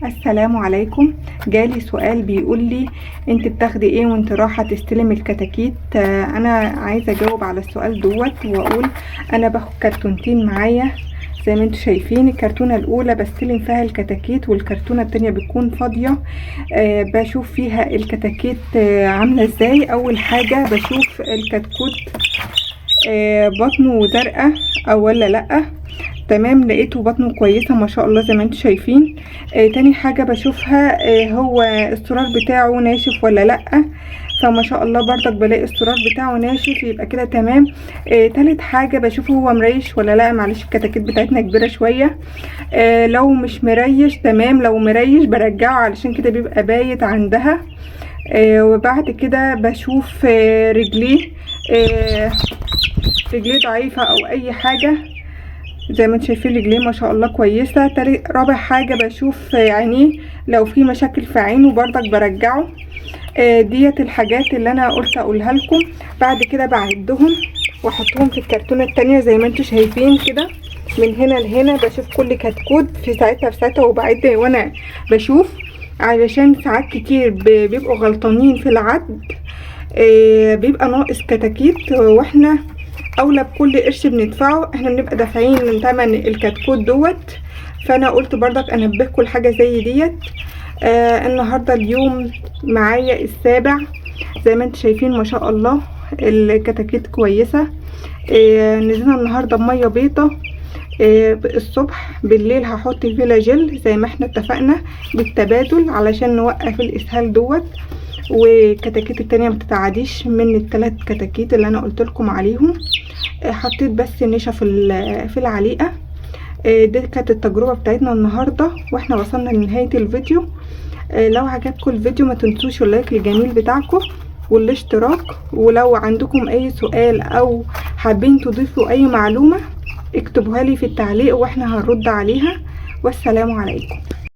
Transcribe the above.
السلام عليكم. جالي سؤال بيقول لي انت بتاخدي ايه وانت رايحة تستلم الكتاكيت؟ انا عايزه اجاوب على السؤال دوت واقول انا باخد كرتونتين معايا زي ما انتم شايفين. الكرتونه الاولى بستلم فيها الكتاكيت، والكرتونه التانية بتكون فاضية. بشوف فيها الكتاكيت عامله ازاي. اول حاجة بشوف الكتكوت بطنه زرقاء او ولا لا. تمام، لقيته بطنه كويسة ما شاء الله زي ما انتم شايفين. تاني حاجة بشوفها هو الصرار بتاعه ناشف ولا لا، فما شاء الله برضك بلاقي الصرار بتاعه ناشف، يبقى كده تمام. تالت حاجة بشوفه هو مريش ولا لا. معلش الكتاكيت بتاعتنا كبيرة شوية. لو مش مريش تمام، لو مريش برجعه علشان كده بيبقى بايت عندها. وبعد كده بشوف رجليه، رجليه ضعيفة او اي حاجة. زي ما انتم شايفين رجليه ما شاء الله كويسة. رابع حاجة بشوف عينيه، لو في مشاكل في عينه برضك برجعه. ديت الحاجات اللي انا قلت اقولها لكم. بعد كده بعدهم واحطهم في الكرتونه التانية زي ما انتم شايفين كده، من هنا لهنا بشوف كل كتكوت في ساعتها في ساعتها، وبعد وانا بشوف علشان ساعات كتير بيبقوا غلطانين في العد. بيبقى ناقص كتاكيت، واحنا اولى بكل قرش بندفعه، احنا بنبقى دافعين من تمن الكتكوت دوت. فانا قلت برضك انبهكم لحاجة زي ديت. النهارده اليوم معايا السابع زي ما انتم شايفين ما شاء الله الكتاكيت كويسة. نزلنا النهارده بميه بيضة الصبح، بالليل هحط فيلاجيل زي ما احنا اتفقنا بالتبادل علشان نوقف الاسهال دوت، والكتاكيت التانية ما تتعديش من الثلاث كتاكيت اللي انا قلت لكم عليهم. حطيت بس نشا في العليقه. دي كانت التجربة بتاعتنا النهارده، واحنا وصلنا لنهاية الفيديو. لو عجبكم الفيديو ما تنسوش ال like الجميل بتاعكم والاشتراك، ولو عندكم اي سؤال او حابين تضيفوا اي معلومة اكتبوها لي في التعليق واحنا هنرد عليها. والسلام عليكم.